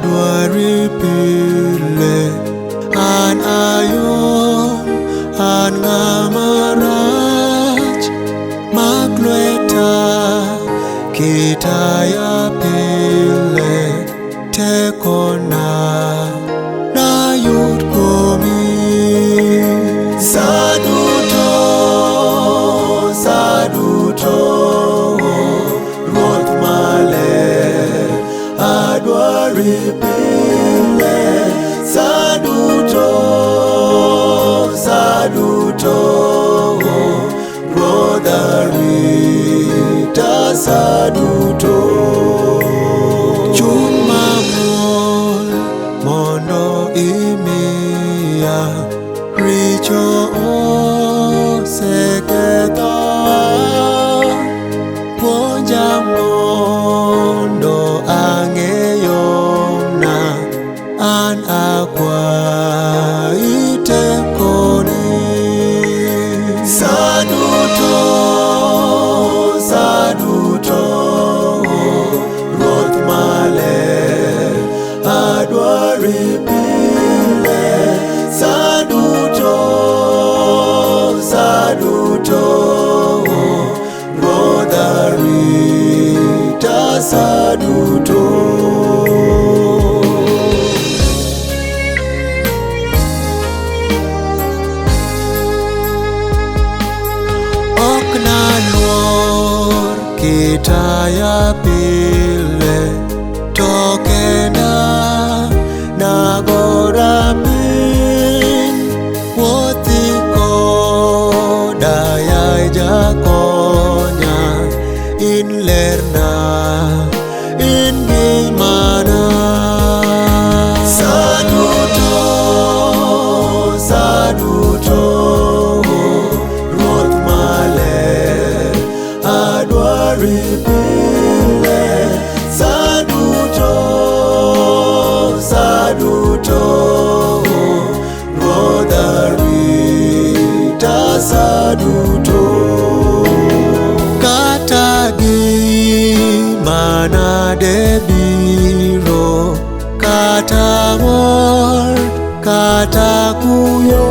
Adwari pile, an ayom, an ng'ama rach, mak lweta kitaya pile, tekona nayud kuomi. Sa duto, sa duto, Ruoth maler, adwari pile. Sa duto, sa duto, Ruodha rita sa duto. Chuny mamuol mondo imiya, richo osekethoa, puonja mondo ang'e yona, an akwayi tekoni. Sa duto, sa duto, Ruoth maler, adwari pile. Sa duto, sa duto, Ruodha rita sa duto. Ok naluor kitaya pile, to kenda nagora piny, wuothi koda yaye jakonya, in lerna, in ngimana. Sa duto, sa duto, Ruoth maler, adwari pile. Sa duto, sa duto, Ruodha rita sa duto. Kata gima nade biro, kata mor, kata kuyo,